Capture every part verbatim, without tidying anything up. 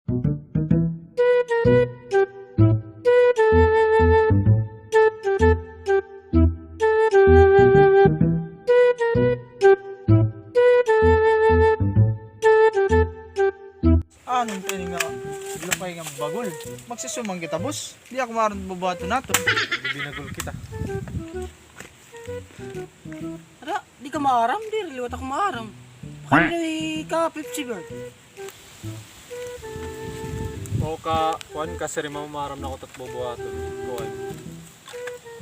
Ano ini nga lupay nga bagol? Magsusumang kita, boss. Di ako maaram bubuhaton naton. Binagol kita. Ara, di ka maaram, diri liwat ako maaram. Pakadi ka Pepsi Bird. O ka, kuan, kasiring, maaram na ako it bubuhaton. Kuan.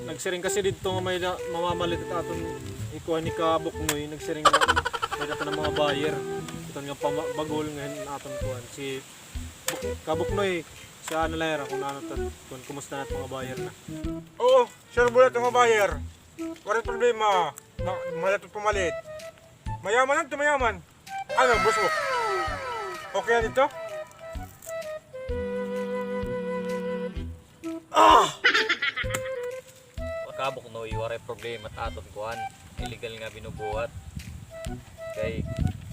Nagsiring kasi didto nga may-ada mamamalit it aton, hi kuan, hi Kabuknoy, nagsiring nga may-ada pa nga mga buyer. Iton nga pama-, bagol nga hin aton kuan. Si Buk-, Kabuknoy, siya ano la hira, kon ano ta, kon kumusta na it mga buyer na. Oo, sure, bulat it mga buyer. Waray problema. Ma-, may-ada pa pamalit. Mayaman adto, mayaman. Ano, boss mo? Okay na didto? Ah! Kabuknoy, waray problema it aton kuan. Illegal nga binubuhat. Kay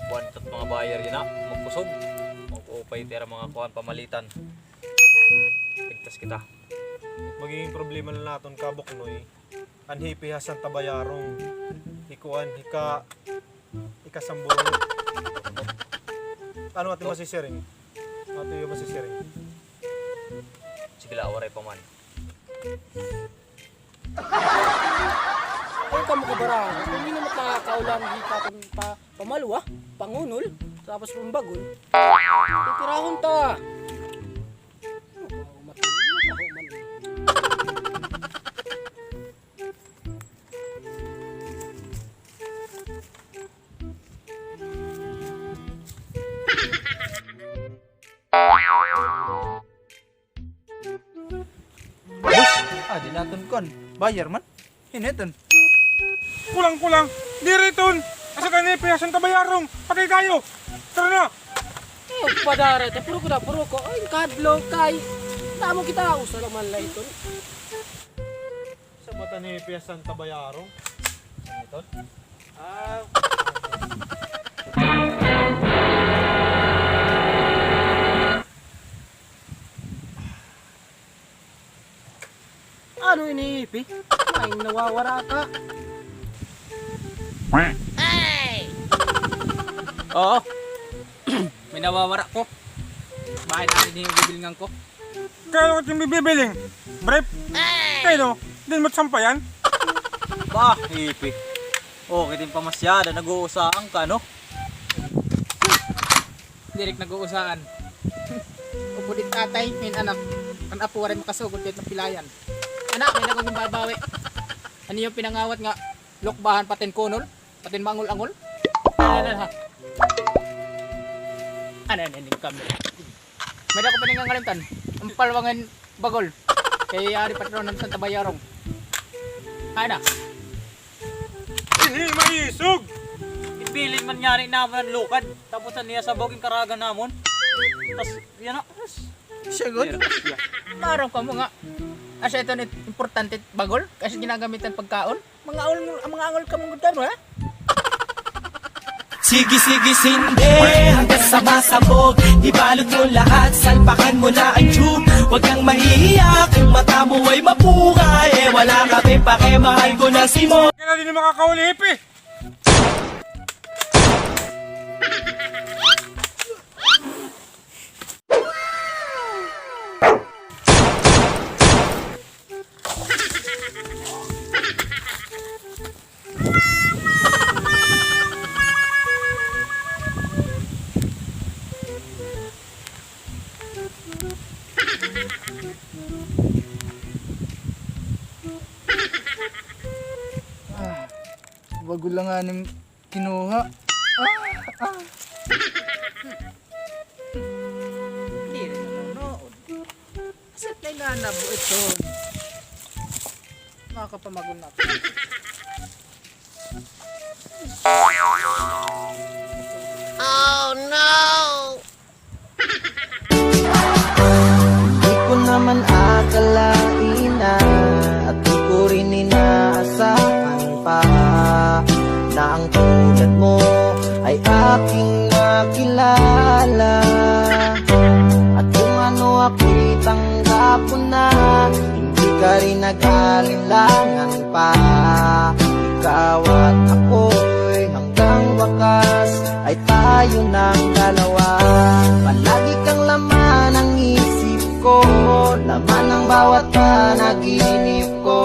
kuan it mga buyer yana, magkusog. Mag-upay it ira mga kuan, pamalitan. Ligtas kita. Magiging problema na naton, Kabuknoy, an hepe ha Santa Bayarong. Hi kuan, hi Ka-, hi Kasamburong. Ano it iyo masisiring? Ano it iyo masisiring? Sige la, waray pa man. Ay, kamo kabara. Kon hin-o man it makakaulang hit aton pa-, pamalwa, pangunol, tapos pambagol. Titirahon ta. Boss, ah, di naton kon. Buyer man. Hin-o iton? Kulang, kulang. Diri iton. Asa ka ni Piyasan Tabayarong? Patay tayo. Tara na. Eh, padara ito. Puro ko na, puro ko. Ay, kadlo kay. Tamo kita, usa naman la iton. Sa mata ni Piyasan Tabayarong. Ano iton? Ah. Ano ini, Ipi? May nawawara ka? Oo. May nawawara ko. Bahin na ini bibilngan ko. Kay ano ka bibiling? Brief? Kay no? Di mo sampayan? Bah, Ipi. Okay din pamasyada, nag-uusaan ka, no? Diri ak nag-uusaan. Upod it tatay, hin anak. An apo waray makasugod kay it napilayan. Anak, may-ada ko ginbabawi. Ano it iyo pinangawat nga lukbahan patin kunol? Patin mangol-angol? Ano, ano, ha? Ano, ano, ano, kami? May-ada ko pa ini nga ngalimtan. An palwa nga bagol. Kay ari patronan sa Tabayarong. Ano? Ini maisog! Ibilin man ngani namon an lukad. Tapos an iya sabaw ginkaragan namon. Tas, yana, tas. Siya gud. Maaram kamo nga asya iton it importante it bagol. Kay asya it ginagamitan pagkaon. Mga angol, mga angol kamo gud kamo, ha? Sige, sige, sindi hanggang sa masabog. Ibalot mo lahat, salpakan mo na ang tube. Huwag kang mahihiya kung mata mo ay mabunga. Eh, wala kami pake, mahal ko na si Mo. Kaya na din makakahuli, Ipi. Ah, bago lang aning kinuha. Ah, ah. Diri na nunuod. Asya it nanabo ito. Makakapamagol na ako. Oh, no! Di ko naman akalain na at di ko rin inaasahan pa na ang tulad mo ay aking makilala. At Nag-alinlangan pa, ikaw at ako'y hanggang wakas ay tayo ng dalawa. Palagi kang laman ng isip ko, laman ng bawat panaginip ko.